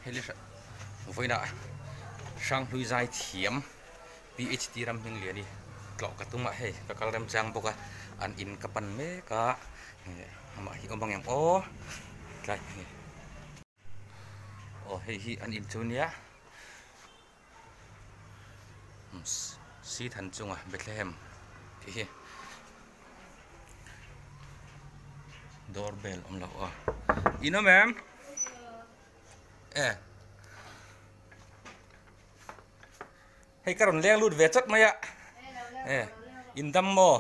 Heli vawiinah Hranghlui zai thiam PHD ram hming lian hi tlawh ka tum a hei ka kal remchang bawk a an in ka pan mek a amah hi awm ang em aw tlai aw hei hi an in chu nia Si than chunga Bethlehem tih hi door bell awm loh aw in awm em e hei ka rawn leng lut ve chawt mai a e in dam maw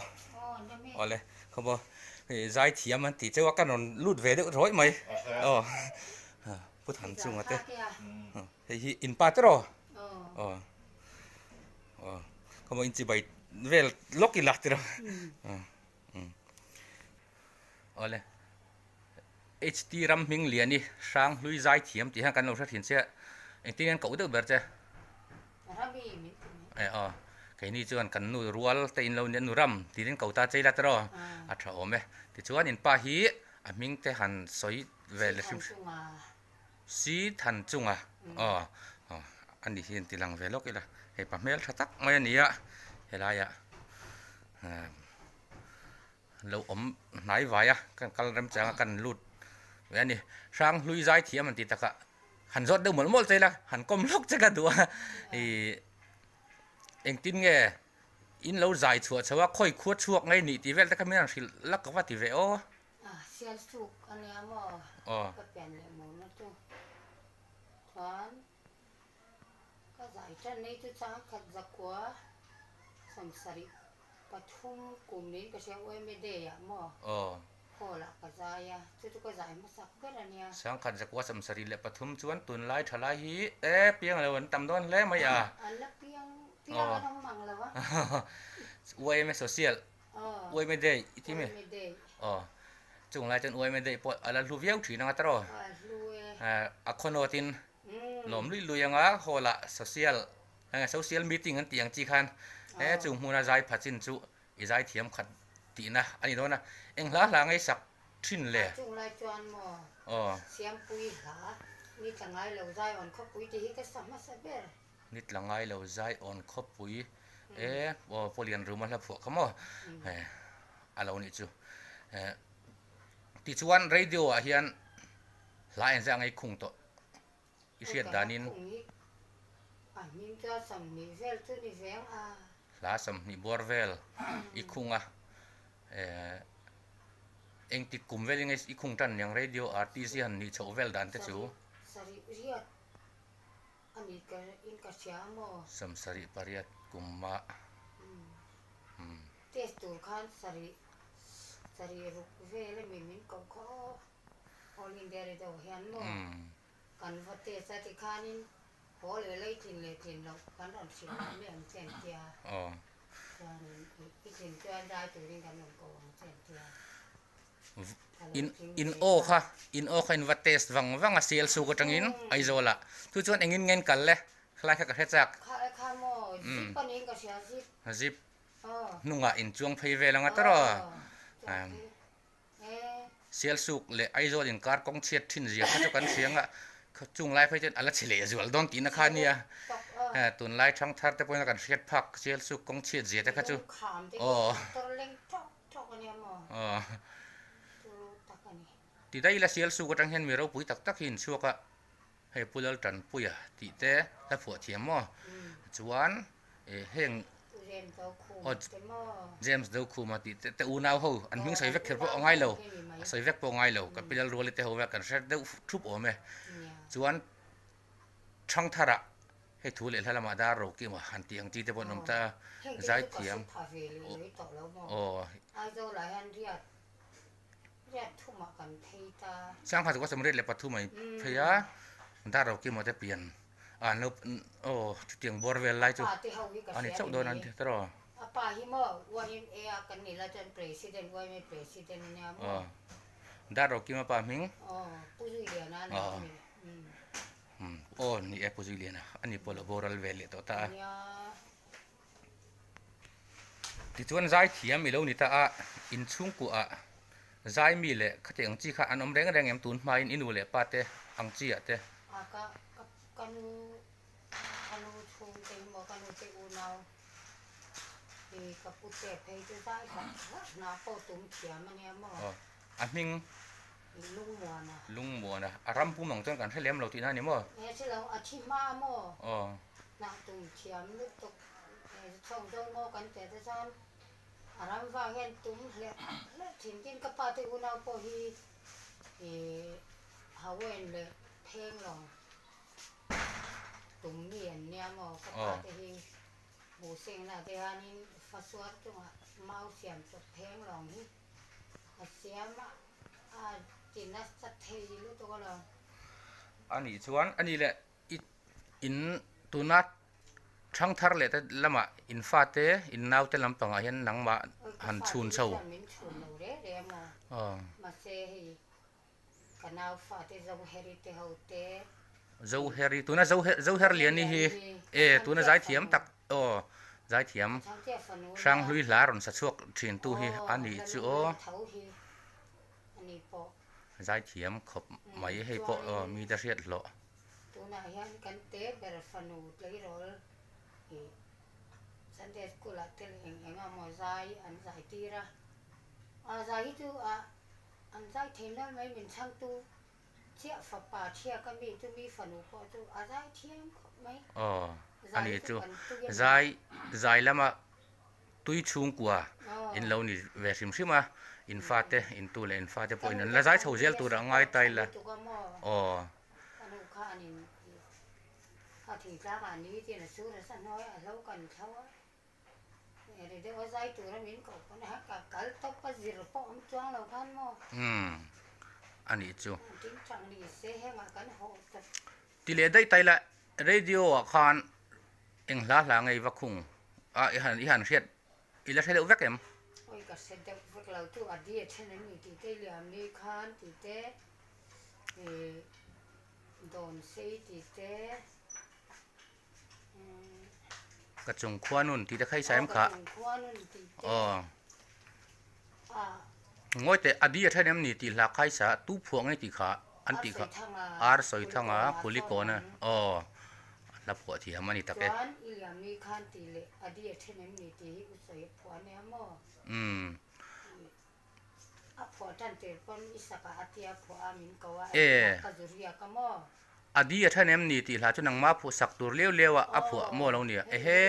awle khawmaw hei zai thiam an tih cheu a ka rawn lut ve deuh rawih mai aw pu than chunga te. Hei hi in pa tiraw? Aw. Aw. Khawmaw in chibai vel lawk ila tiraw? Awle. HT ram hming lian i hrang hlui zai thiam tih hian kan lo hre thin che. Engtin nge an koh deuh ber che? Rami min ti mai. E aw. Keini chuan kan nu rual te in lo nia nu ram tiin ko ta che ila tiraw? A tha awm e. Tichuan in pa hi a hming te han sawi vel le hrim hrim. Si than chunga aw aw a ni hi an ti lang ve lawk ila hei pa hmel tha tak mai a ni a helaiah ah lo awm hnai vai a kan kal remchang a kan lut ve a ni hrang hlui zai thiam an ti takah han zawt deuh mawlh mawlh che ila han kawm lawk che ka duh a ih engtin nge in lo zai chhuah chho a khawi khua chhuak nge nih tih vel te kha min han hrilh lak ka va ti ve aw. A sial suk a nia maw? Ka pian leh mawlna chu chuan ka zai tan nei chu chang khat zakua sawmsarih pathum kum niin ka hria UMA day ah maw hall ah ka zai a chu chu ka zai hmasak ber a nia. Sangkhat zakua sawmsarih leh pathum chuan tunlai tha lai hi e piang lo an tam dawn hle mai a. An la piang piang an awm ang lo a. UMA social UMA day i ti mi? Aw chung lai chuan UMA day pawh a la hlu viau thin anga tawh a khawnawt in lawm luih luih anga hall ah social enge social meeting an tih ang chi khan he chung hmuna zai pha chin chu i zai thiam khat tihna a ni dawn a eng hla hla ngei sak thin le. Chung lai chuan maw Siampui hla ni tla ngai lo zai awn khawpui tih hi ka sa hmasa ber. Ni tla ngai lo zai awn khawpui e aw Paulian Ruma hla phuah kha maw a lo nih chu. Tichuan radio ah hian hla engzah ngei khung tawh i hriat danin. Hla 20 buar vel i khung a engtik kum velin i khung tan niang radio artist hi han nih chhoh vel dan te chu. A ni ka in ka hria a maw? 78 kum ah. Umm. Test tur khan sarih sarih ruk vel emi min koh kha aw. All India Radio hian maw? Kan va test a tikhanin haw leh lei tlin leh tlin loh kan rawn hrilh lah mai ang che an tia. Chuanin i tlin chuan zai turin kan rawn koh ang che an tia. In in aw kha in aw kha in va test vang vang a sial suk atangin Aizawl ah chu chuan engin nge in kal le khalai kha ka hre chak zip hnungah in chuang phei vel anga tawrh aw sial suk leh Aizawl inkar kawng chhiat thin zia kha chu kan hria anga chung lai phei chuan a la chhe leh zual dawn tihna kha ania tunlai thangthar te pawhin kan hriat phak sial suk kawng chhiat zia te kha chu aw. Tawk a nia maw? Aw. Chu tak a ni. Ti daih ila sial suk atang hian mi ropui tak tak hi in chhuak a, hei Pu Laltanpuia tih te hla phuah thiam maw? Chuan heng Pu James Dokhuma te maw? James Dokhuma tih te te unau ho an hming sawi vek kher pawh a ngai lo, a sawi vek pawh a ngai lo, ka Pi Lalruali te ho vek kan hre deuh thup awm e. Chuan Thangthara Hei thu leh hla lamah dar ro kim a han tih ang chi te pawh an awm ta a, zai thiam aw. Sangha chu ka 33 a in phei a, dar ro kim a te pian a an lo aw chutiang bawr vel lai chu a ni chauh dawn a ni tiraw. Aw dar ro kim a pa hming aw. Umm aw ni e Pu Zuiliana a ni pawh lo boral ve leh tawh ta a. Tichuan zai thiam i lo ni ta a, inchhungkuah zai mi leh khati ang chi kha an awm reng reng em tun hmain i nu leh pa te ang chi ah te. A ka ka Ka nu ka nu chhungte hi maw ka nu te unau hi ka pu te phei chu zai hlak hlak hna pawh tum thiam a nia maw. Aw a hming. Lungmuana. Lungmuana a ram pum ang chuan kan hre lem lo tihna a ni maw. He hre lo a thi hma maw. Aw. Hnah tum thiam lutuk he chhawng zawng maw kan tih te chuan a ram vang hian tum hleh hleh thin tin ka pa te unau pawh hi ih Hawaii leh Phenglawng tum mi an nia maw ka pa te hi buhsengna te hianin fasuar chungah mau siam chawp Phenglawng hi a siam a a ti nasa thei lutuk alawm. A nih chuan a nih leh i in tuna thangthar leh te lamah in fate in naute lampangah hian nangmah han chhun chho. Ka fate hi chuan min chhun lo reh reh a maw mahse hei Ka nau fate Zoheri te ho te. Zoheri tuna Zoherliani hi e tuna zaithiam tak aw zaithiam Hranghlui hla rawn sa chhuak thin tu hi a nih chu aw. Zaithiam khawp mai hei pawh aw mite hriat hlawh. Tunah hian kan te ber fanu tleirawl hi Sunday school ah te leh eng eng emaw zai an zai tir a, a zai hi chu a An zai thei nual mai min chhangtu chiah fapa thiak a mi chu mi fanu pawh chu a zai thiam khawp mai. Aw a ni chu zai zai lama tui chhungkua in lo ni ve hrim hrim a in fate in tu leh in fate pawh in an la zai chho zel tur a ngai ta ila aw. Ka nu kha an in kha thingtlang ah ni tin a sur a sa hnuai a hlo kan thlo a. Ri deuh a zai tura min koh pawn a ka kal tawp a zir pawh awm chuang lo khan maw. Umm a nih chu. Tin chang ni se hengah kan hawh tawp. Ti leh daih tai la radio ah khan eng hla hla ngei va khung a i han i han hriat i la hre deuh vek em? Oi ka hre deuh vek lo chu a di a then an ni tih te liam ni khan tih te ih dawn sei tih te. Ka chung khua nun tih te kha i saim kha. Aw. Ngawi teh a di a then em ni tih hla kha i sa tu phuah ngei tih kha an tih kha ar sawi thang a kuli kawn a aw hla phuah thiam a ni tak e. Umm. E. A di a then em ni tih hla chu nangma phuh sak tur liau liau a a phuah maw lo nia ehe.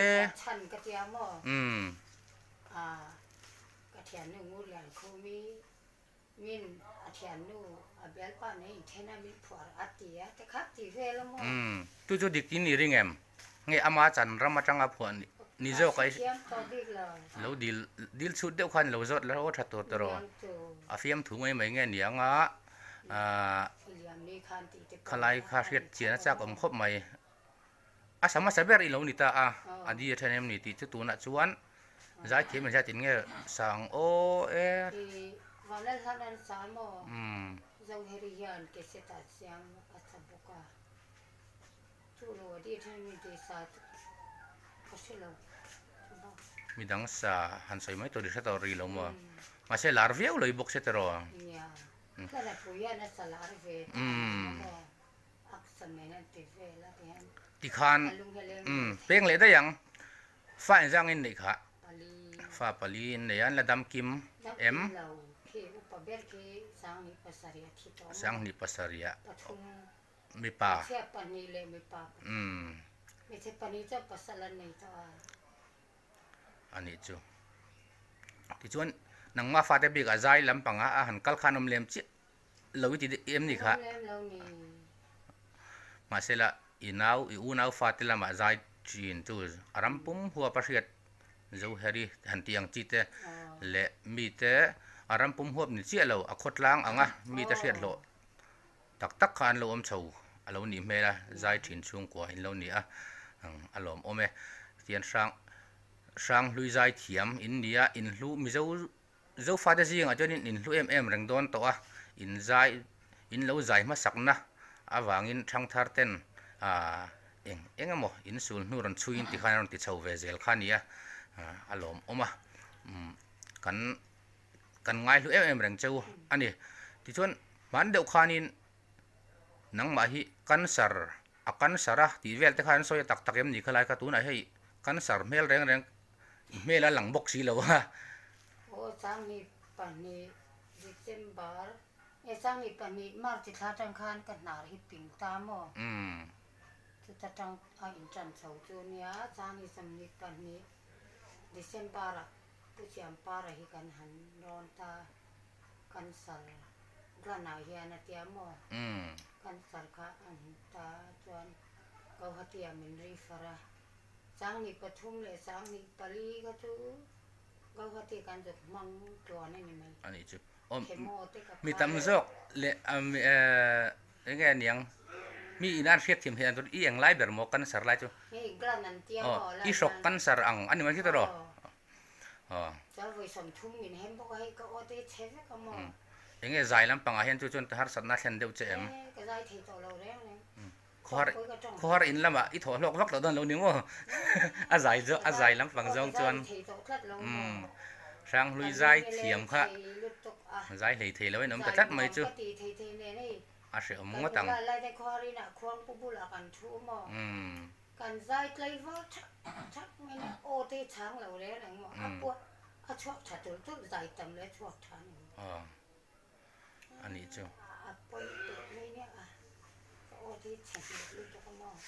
Umm. Umm. Chu chu dik in i ring em? Nge ama chan ram atanga phuah ni zawk a lo dil dil chhut deuh khan lo zawt la aw tha tur tawh rawh a fiamthu mai mai nge ni anga ahh khalai kha hriat chian a chak awm khawp mai a sa hmasa ber i lo ni ta a a di a then em ni tih chu tunah chuan zaithiam in zat in nge sang aw e umm. Midang sa han sawi mai tur i hre tawh rih lo maw? Mahse lar viau lo i bawk se tiraw? Tikhan peng leh daih ang fa engzang in neih kha fa pali in nei a an la dam kim em? Sanghnih pasarih a. Mipa. Hmeichhia pahnih leh mipa pahnih. Umm. Hmeichhe pahnih chuan pasal an nei tawh a. A nih chu. Tichuan nangmah fate bikah zai lampanga a han kal khan awm lem chiah lo i ti em ni kha? Awm lem lo ni. Mahsela i nau i unau fate lamah zai thin chu a ram pum huap a hriat Zoheri han tih ang chi te leh mite a ram pum huap ni chiah lo a khawtlang anga mite hriat hlawh Tak tak kha an lo awm chho a lo nih hmel a, zai thin chhungkua in lo ni a, a lawm awm e. Tian hrang hrang hlui zai thiam in ni a, in hlu Mizo Zofate zingah chuan in inhlu em em reng dawn tawh a, in zai in lo zai hmasakna avangin thangthar ten ah eng eng emaw in sul hnu rawn chhui in ti khan a rawn ti chho ve zel kha a ni a, a lawm awm a, kan kan ngaihlu em em reng cheu a ni. Tichuan hman deuh khanin nangmah hi cancer a cancer a tih vel te kha an sawi a tak tak em ni khalai kha tunah hei cancer hmel reng reng hmel a lang bawk si lo a. Aw Sanghnih pahnih December e Sanghnih pahnih March thla atang khan ka hnar hi ping ta maw? Chuta tang a intan chho chu nia Sanghnih sawmhnih pahnih December ah Pu Siampara hi kan han rawn ta cancer gland ah hian a tia maw? Cancer kha a hmu ta chuan Guwahati ah min refer a, Sanghnih pathum leh Sanghnih pali kha chu Guwahati kan zuk hmang tluan a ni mai. A nih chu. Aw mi tam zawk leh eng nge aniang mi ina an hriat thiam theih ang tur i eng lai ber maw cancer lai chu. Hei gland an tia maw lai i hrawk cancer ang a ni mai chu tawh rawh. Aw. Chuan vawi sawmthum min hem bawk a hei ka aw te chhe vek a maw. Eng nge zai lampangah hian chu chuan harsatna thlen deuh che em? E ka zai thei tawh lo reng reng. Khawhar khawhar in lamah i thawh hlawk vak loh dawn lo ni maw? A zai zawh a zai lampang zawng chuan umm Hranghlui zai thiam kha zai hlei thei lo in awm ta tlat mai chu a hrehawm ngawt ang. Umm. Aw. A nih chu.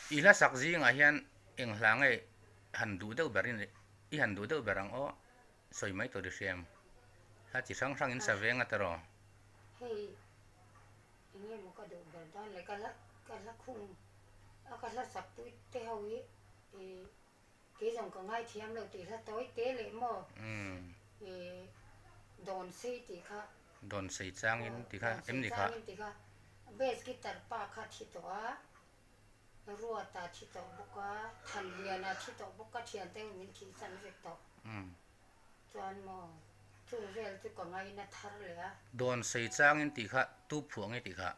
I hla sak zingah hian eng hla nge han duh deuh ber i han duh deuh ber ang aw sawi mai tur i hria em? Hla chi hrang hrang in sa veng a tawrh aw. Hei eng nge maw ka duh ber dawn le ka hla ka hla khung a ka hla sak pui te ho hi ih Kei zawng ka ngaithiam lo tih hla tawi te leh maw i dawn sei tih kha. Dawn sei changin tih kha em ni kha? Dawn sei changin tih kha. Bass guitar pa kha thi tawh a, Ruata thi tawh bawk a, Thanliana thi tawh bawk a, thiante ho min thihsan vek tawh. Chuan maw chung vel chu ka ngaina thar leh a. Dawn sei changin tih kha tu phuah nge tih kha?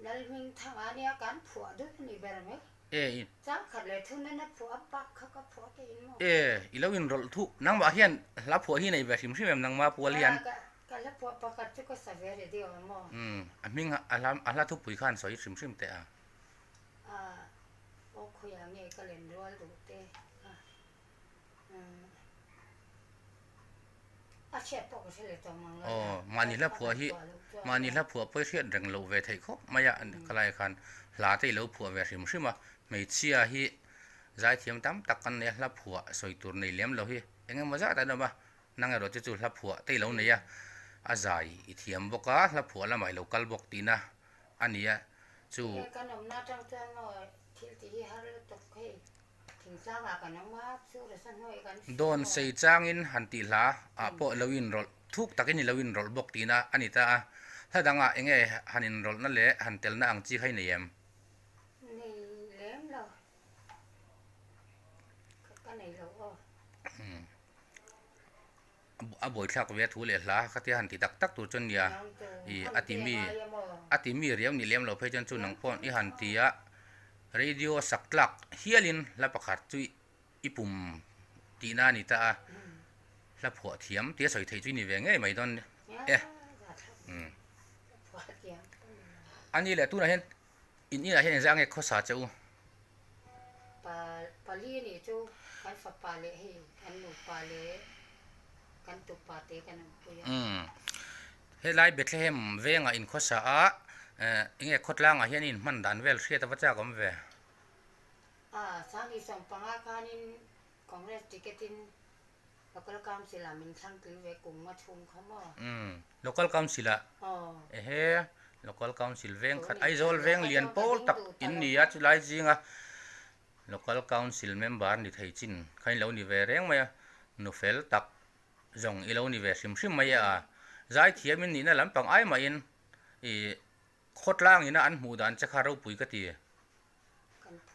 Lalhmingthanga nia kan phuah duh a ni ber mai. E i. Chang khat leh thun nana phuah a bak kha ka phuah te in maw? E i lo inrawlh thuh. Nangmah hian hla phuah hi nei ve hrim hrim em nangma pual hian? Ka ka hla phuah pakhat chu ka sa ve rih deuh ang maw? Umm a hming a hla a hla thupui khan sawi hrim hrim teh a. A aw khawiah nge ka len rual duh te a. Aw, mahni hla phuah hi mahni hla phuah pawh hi hriat reng loh ve theih khawp mai a, khalai khan hla te i lo phuah ve hrim hrim a, hmeichhia hi zaithiam tam tak kan nei a, hla phuah sawi tur nei lem lo hi eng emaw zat an awm a, nang erawh chu chu hla phuah te i lo nei a, a zai i thiam bawk a, hla phuah lamah i lo kal bawk tihna a ni a, chu. Kan awmna atang chuan maw thil tih hi har lutuk hei. Dawn sei changin han tih hla ah pawh lo inrawlh thuk takin i lo inrawlh bawk tihna a ni ta a, hla dangah eng nge han inrawlhna leh han telna ang chi kha i nei em? Nei lem lo, ka nei lo aw. A buaithlak ve a thu leh hla kha tia han ti tak tak tur chuan nia i a ti mi a ti mi riau ni lem lo phei chuan chu nang pawh i han ti a radio sak tlak hialin hla pakhat chu i pum tihna a ni ta a hla phuah thiam tia sawi theih chu i ni ve ngei mai dawn e a ni leh tunah hian in inah hian engzah nge khawsa che u. Pa pali nih chu kan fapa leh hei kan nupa leh kan tupa te kan awmpui a. Umm helai Bethlehem vengah in khawsa a enge khawtlangah hian in hman dan vel hriat ava chak awm ve. A Sangi sawmpanga khanin Congress ticket in Local Council ah min thlang tling ve kum nga chhung kha maw? Umm Local Council ah ehe Local Council veng khat Aizawl veng lian pawl tak in ni a chulai zinga Local Council member ni thei chin kha in lo ni ve reng mai a nu fel tak zawng i lo ni ve hrim hrim mai a zaithiam in nihna lampang ai mahin ih khawtlang ina an hmuh dan che kha ropui ka ti.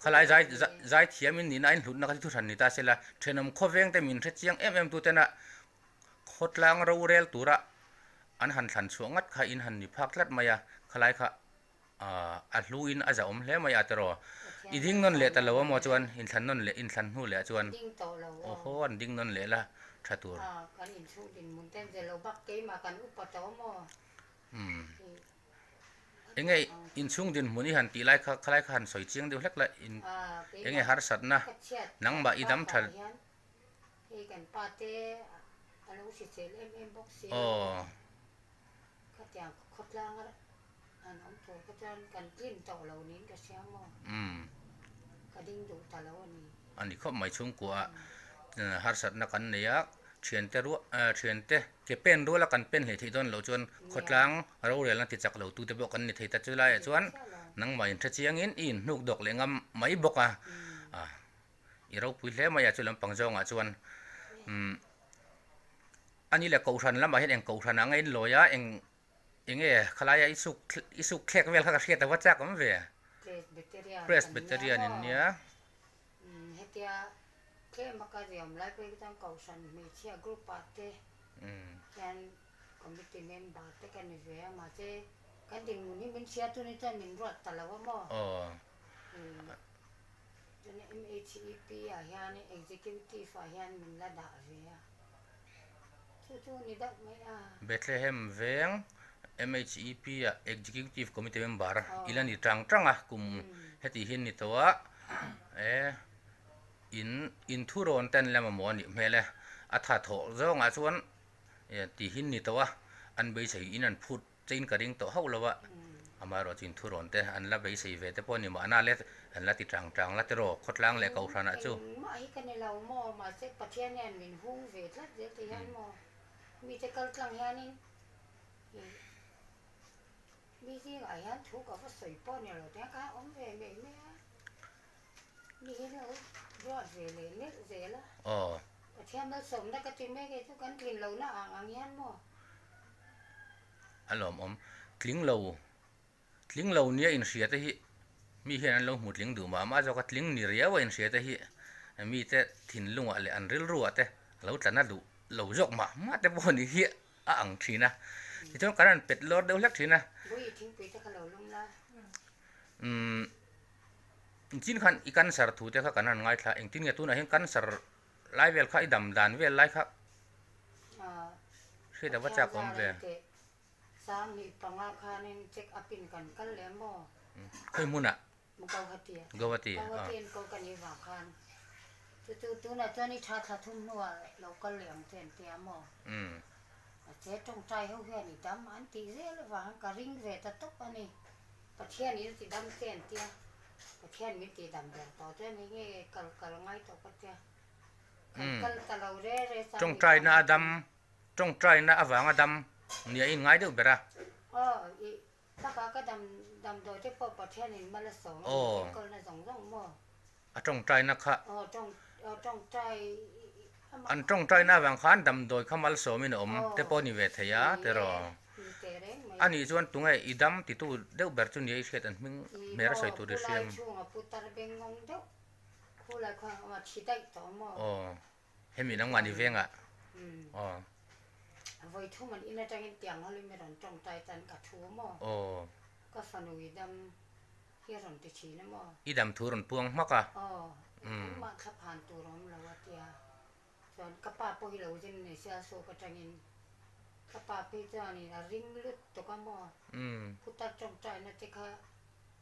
Khalai zai zaithiam in nihna a inhlutna kha chu thuhran ni ta sela thenawm khawveng te min hrechiang em em tuten a khawtlang rorel tura an han thlan chhuah ngat kha in han ni phak tlat mai a, khalai kha aah a hlu in a zahawm hle mai a tiraw i ding nawn leh ta lo amaw chuan inthlan nawn leh inthlan hnu leh ah chuan aw haw an ding nawn leh la tha tur. Umm. Enge inchhung dinhmun i han tih lai kha khalai kha han sawi chiang deuh hlek la in enge harsatna nangmah i dam tha aw. Umm a ni khawp mai chhungkua ah harsatna kan nei a thiante ruah thiante ke pen ruala kan pen hlei theih dawn loh chuan khawtlang rorelna ti chak lo tute pawh kan ni thei ta chu laiah chuan nangmah inhre chiangin i inhnuk dawk leh ngam mai bawk a i ropui hle mai a chu lampang zawngah chuan umm a ni le kohhran lamah hian eng kohhran anga inlawi a eng Enge khalaia i suk i suk thlek vel kha ka hriat ava chak awm ve. Presbyterian in nia. Umm hetia tlem a ka ziam lai phei chuan kohhran hmeichhia group ah te hian committee member te ka ni ve a mahse kan dinhmun hi min hria tu ni chuan min ruat ta lo a maw. Umm chuan MHEP ah hian executive ah hian min la dah ve a. Bethlehem veng MHEP ah Executive Committee member i la ni tang tang a, kum heti hi ni tawh a, e in in thurawn ten lem amaw a nih hmel e, a tha thawh zawngah chuan ti hi ni tawh a, an beisei in an phut Chain ka ring tawh hauh lo a, amaherawh chu inthurawn te an la beisei ve te pawh a ni mahna le an la ti tang tang la tiraw khawtlang leh kohhranah chu. Engmah hi ka ni lo maw, mahse Pathian hian min hung ve tlat zel ti hian maw mite kal tlang hianin ih mi zingah hian thu ka va sawi pawh a ni lo ti hian ka awm ve mai mai a, mi hi lo ruat ve leh melh zel a, Pathian malsawmna ka ti mek e chu kan tlin lohna ang ang hian maw. A lawmawm. Tling lo, tling lo nia inhria te hi mi hian an lo hmu tling duh mah mah zawk a, tling ni riau a inhria te hi mite thinlungah leh an rilruah te a lo tla na duh lo zawk mah mah te pawh ni hi a ang thin a. Tichuan kan han pet lawr deuh hlek thin a. Bui thingpui te kha lo lum la. Umm chin khan i cancer thu te kha kan han ngaithla engtin nge tunah hian cancer Lai vel kha i dam dan vel lai kha hriat a va chak awm ve. Sanghnih panga khanin check up in kan kal leh maw? Khawi hmunah? Guwahati ah. Guwahati ah. Guwahati an ko kan i vang khan. Chu chu tunah chuan i tha thla thum hnuah lo kal leh ang che an tia maw? Mahse tawngtai ho hian i dam an tih zel avang ka ring ve ta tawp a ni. Pathian in a ti dam che an tia. Pathian min tih dam ber tawh chuan eng nge kal kal ngai tawh ka tia. Kan kal ta lo re re sang Tawngtaina a dam, tawngtaina avanga dam nia in ngai deuh ber a. Aw i taka ka dam damdawi te pawh Pathian in mal a sawm a ni enkawlna zawng zawng maw. A tawngtaina kha. Aw tawng aw tawngtai An tawngtaina avang khan damdawi kha malsawmin a awm te pawh a ni ve thei a tiraw. A nih chuan tunge i dam titu deuh ber chu nia i hriat an hming hmer a sawi tur i hriam. Aw hemi nangmah ni vengah aw. Aw. Hi a rawn ti thin a maw? I dam thu rawn puang hmak a. Aw, engmah thla phan tur a awm lo a tia. Chuan ka pa pawh hi lo zin nei sia suk atangin ka pa phei chuanin a ring lut tuk a maw? Putar tawngtaina te kha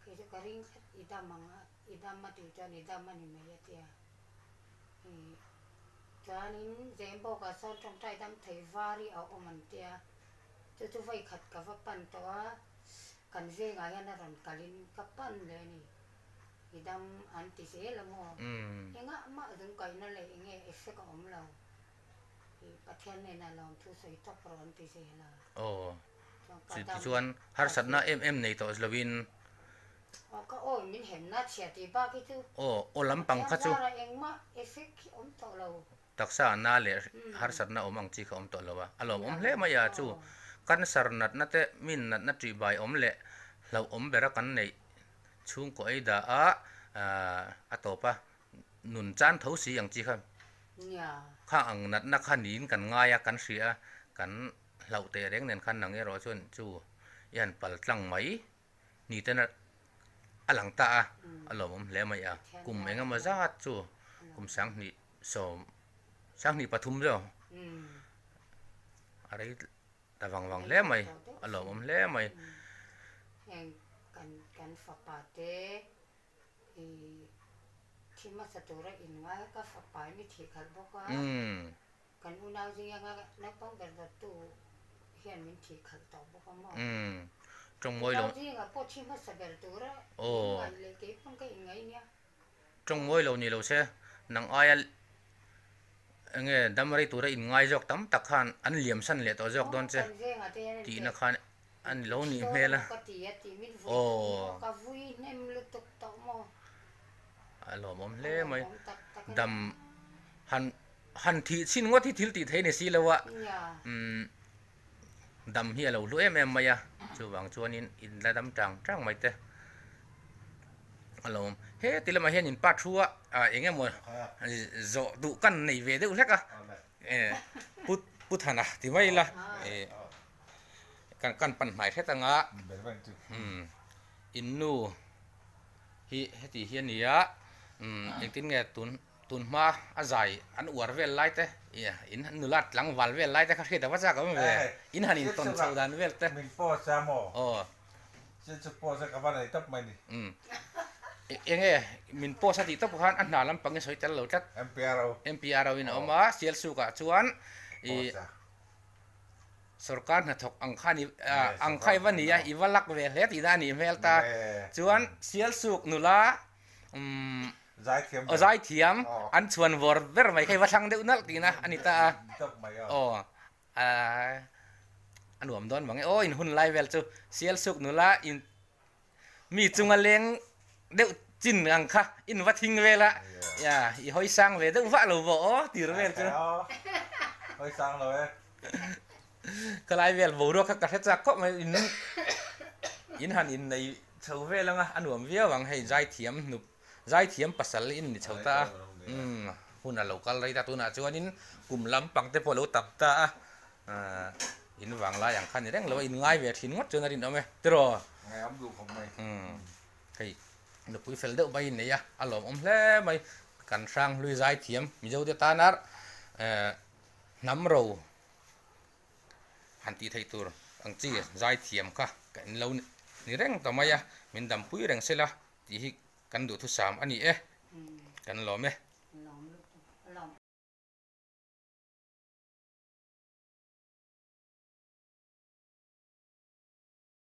kei chu ka ring tlat i dam ang a, i dam a tih chuan i dam a ni mai a tia. Chuanin Zembawkah sawn tawngtai dam thei var hi a awm an tia. Chu chu vawikhat ka va pan tawh a. Kan vengah hian a rawn kalin ka pan leh a ni. I dam an ti zel a maw? Engah mah zungkaihna leh enge effect a awm lo. I Pathian hnenah lawmthu sawi tawp rawh an ti zel a. Aw, tichuan harsatna em em nei tawh lovin. Aw, ka awi min hemna chhia tih bak hi chu. Aw, aw lampang kha chu. Pathian zara engmah effect hi awm tawh lo. Taksa na leh harsatna awm ang chi kha awm tawh lo a, a lawmawm hle mai a, chu cancer natna te min natna ṭihbai awm leh hlauhawm bera kan neih chhungkaw ei dah a, a tawp a, nun chan tho si ang chi kha kha ang natna kha niin kan ngai a, kan hria a, kan hlauh teh reng nen khan nang erawh chuan chu i han pal tlang mai ni ten a lang ta a, a lawmawm hle mai a, kum engemaw zat chu kum sanghnih Sawm sanghnih pathum zawk a rei ta vang vang hle mai a lawmawm hle mai. Heng Kan kan fapa te i thi hmasa tura in ngai a, ka fapa hi mi thih khalh bawk a, kan unau zing anga naupang ber dawttu hian min thih khalh tawh bawk a maw? Unau zingah pawh thi hmasa ber tura in ngaih leh kei pawn ka in ngaih nia. Tawng mawi lo ni lo se, nang aia enge dam rei tura in ngai zawk tam tak khan an liam san leh tawh zawk dawn che tihna khan a ni lo nih hmel a. Aw. A lawmawm hle mai. Dam han han thih chhin ngawt hi thil tih theih a ni si lo a, umm dam hi a lo hlu em em mai a, chuvang chuanin in la dam tang tang mai te. A lo awm. He ti lamah hian in pa thu a ah eng emaw zawh duh kan nei ve deuh hlek a eh pu pu Thana ti mai ila eh kan kan pan hnai hret anga umm in nu hi heti hi a ni a umm engtin nge tun tun hma a zai an uar vel lai te in nula tlangval vel lai te kha hriat ava chak awm ve in han intawn chhoh dan vel te aw. Chu chu post a ka va nei tawp mai ni. Umm. Enge min post a tih tawp khan a hna lampang i sawi tel lo tlat. MPRO. MPRO in a awm a, Sialsuk ah chuan i sorkar hnathawk ang khan i ang kha i va ni a, i va lak ve hle tihna a nih hmel ta. Chuan Sialsuk nula umm Zaithiam aw zaithiam an chhuan vawr ber mai kha i va thlang deuh nalh tihna a ni ta a. Aw. Ahh a nuam dawn mang e aw in hun lai vel chu Sialsuk nula in mi chunga leng deuh chin ang kha in va thing vel a ya i hawi sang ve deuh vah lo vawh aw tir vel chu hawi sang lo e ka lai vel boruak kha ka hre chak khawp mai in in han in nei chho vel anga a nuam viau ang hei zaithiam hnup Zaithiam pasal in ni chho ta a, umm hun a lo kal rei ta tunah chuanin kum lampang te pawh a lo tap ta a, in vanglai ang kha ni reng lo a, in ngai ve thin ngawt chuan a rinawm e, tiraw? Ngai am duh khawp mai. Umm hei nupui fel deuh mai in nei a, a lawmawm hle mai, kan Hranghlui zaithiam Mizo te tana hnam ro han tih theih tur ang chi zaithiam kha ka in lo ni reng ta mai a, min dampui reng sela tih hi kan duhthusam a ni e, kan lawm e.